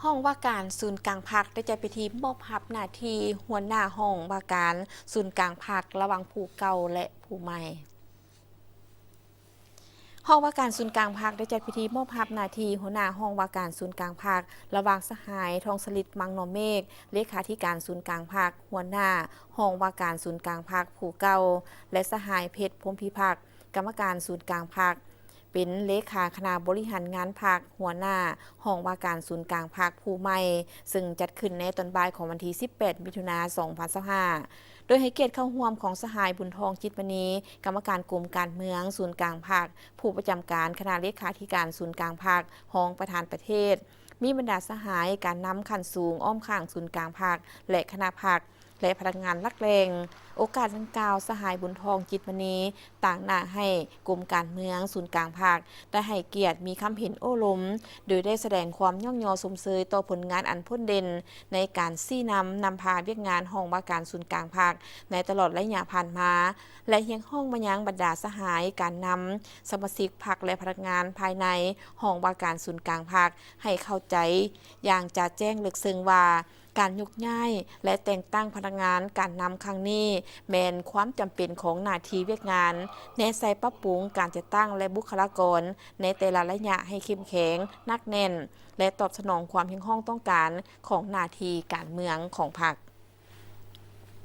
ຫ້ອງວ່າການສູນກາງພັກ ໄດ້ຈັດພິທີມອບຮັບໜ້າທີ່ຫົວໜ້າຫ້ອງວ່າການສູນກາງພັກ ລະຫວ່າງຜູ້ເກົ່າ ແລະ ຜູ້ໃໝ່. ຫ້ອງວ່າການສູນກາງພັກ ໄດ້ຈັດພິທີມອບຮັບໜ້າທີ່ຫົວໜ້າຫ້ອງວ່າການສູນກາງພັກ ລະຫວ່າງສະຫາຍ ທອງສະລິດ ມັງນໍເມກ ເລຂາທິການສູນກາງພັກ, ຫົວໜ້າຫ້ອງວ່າການສູນກາງພັກຜູ້ເກົ່າ ແລະ ສະຫາຍ ເພັດ ພົມພິພັກ ກຳມະການສູນກາງພັກ ເປັນເລຂາຄະນະບໍລິຫານງານພັກ, ຫົວໜ້າຫ້ອງວ່າການສູນກາງພັກຜູ້ໃໝ່, ເຊິ່ງຈັດຂຶ້ນໃນຕອນບ່າຍຂອງວັນທີສິບແປດ ມິຖຸນາ ສອງພັນຊາວຫ້າ ໂດຍໃຫ້ກຽດເຂົ້າຮ່ວມຂອງສະຫາຍ ບຸນທອງ ຈິດມະນີ ກຳມະການກົມການເມືອງສູນກາງພັກ, ຜູ້ປະຈຳການຄະນະເລຂາທິການສູນກາງພັກ, ຮອງປະທານປະເທດ, ມີບັນດາສະຫາຍການນຳຂັ້ນສູງອ້ອມຂ້າງສູນກາງພັກ ແລະ ຄະນະພັກ ແລະ ພະນັກງານຫຼັກແຫຼ່ງ. ໂອກາດດັ່ງກ່າວ, ສະຫາຍ ບຸນທອງ ຈິດມະນີ ຕາງໜ້າໃຫ້ກົມການເມືອງສູນກາງພັກ ໄດ້ໃຫ້ກຽດມີຄຳເຫັນໂອ້ລົມ, ໂດຍໄດ້ສະແດງຄວາມຍ້ອງຍໍຊົມເຊີຍຕໍ່ຜົນງານອັນພົ້ນເດັ່ນໃນການຊີ້ນຳນຳພາວຽກງານຫ້ອງວ່າການສູນກາງພັກໃນຕະຫຼອດໄລຍະຜ່ານມາ ແລະ ຮຽກຮ້ອງມາຍັງບັນດາສະຫາຍການນຳ, ສະມາຊິກພັກ ແລະ ພະນັກງານພາຍໃນຫ້ອງວ່າການສູນກາງພັກ ໃຫ້ເຂົ້າໃຈຢ່າງຈະແຈ້ງເລິກເຊິ່ງວ່າ ການຍົກຍ້າຍ ແລະ ແຕ່ງຕັ້ງພະນັກງານການນຳຄັ້ງນີ້ ແມ່ນຄວາມຈຳເປັນຂອງໜ້າທີ່ວຽກງານ, ແນໃສ່ປັບປຸງການຈັດຕັ້ງ ແລະ ບຸກຄະລາກອນໃນແຕ່ລະໄລຍະໃຫ້ເຂັ້ມແຂງ, ໜັກແໜ້ນ ແລະ ຕອບສະໜອງຄວາມຮຽກຮ້ອງຕ້ອງການຂອງໜ້າທີ່ການເມືອງຂອງພັກ.